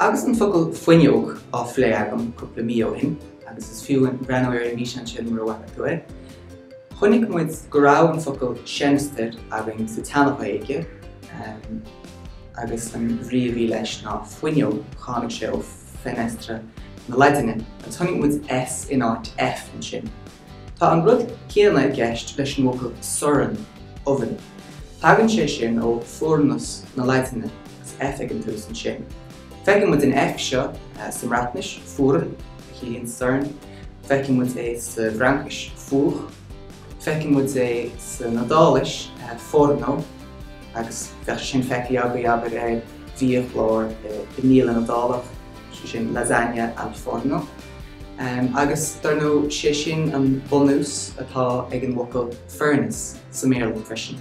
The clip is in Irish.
Agus an focal fuinneog á phlé agam cúpla mí ó shin, agus is fiú breathnú ar an bhfíseán sin mura bhfaca tú é, chonaic muid go raibh an focal senister againn sa tSeana-Ghaeilge agus an bhrí a bhí leis ná fuinneog, tháinig sé ó fenestra na Laidine, agus chonaic muid S in áit F ansin. Tá an rud céanna i gceist leis an bhfocal sorn, oven. Tagann sé sin ó furnus na Laidine, agus F ag an tús ansin. Feiceann muid an F seo sa mBreatnais, fwrn, a chiallaíonn sorn. Feiceann muid é sa bhFraincis, four. Feiceann muid é san Iodáilis, forno, agus bheadh sé sin feicthe agaibh, abair, ar bhiachlár i mbialann Iodálach, sé sin lasagna al forno. Agus, dar ndóigh, sé sin an bunús atá ag an bhfocal furnace sa mBéarla freisin.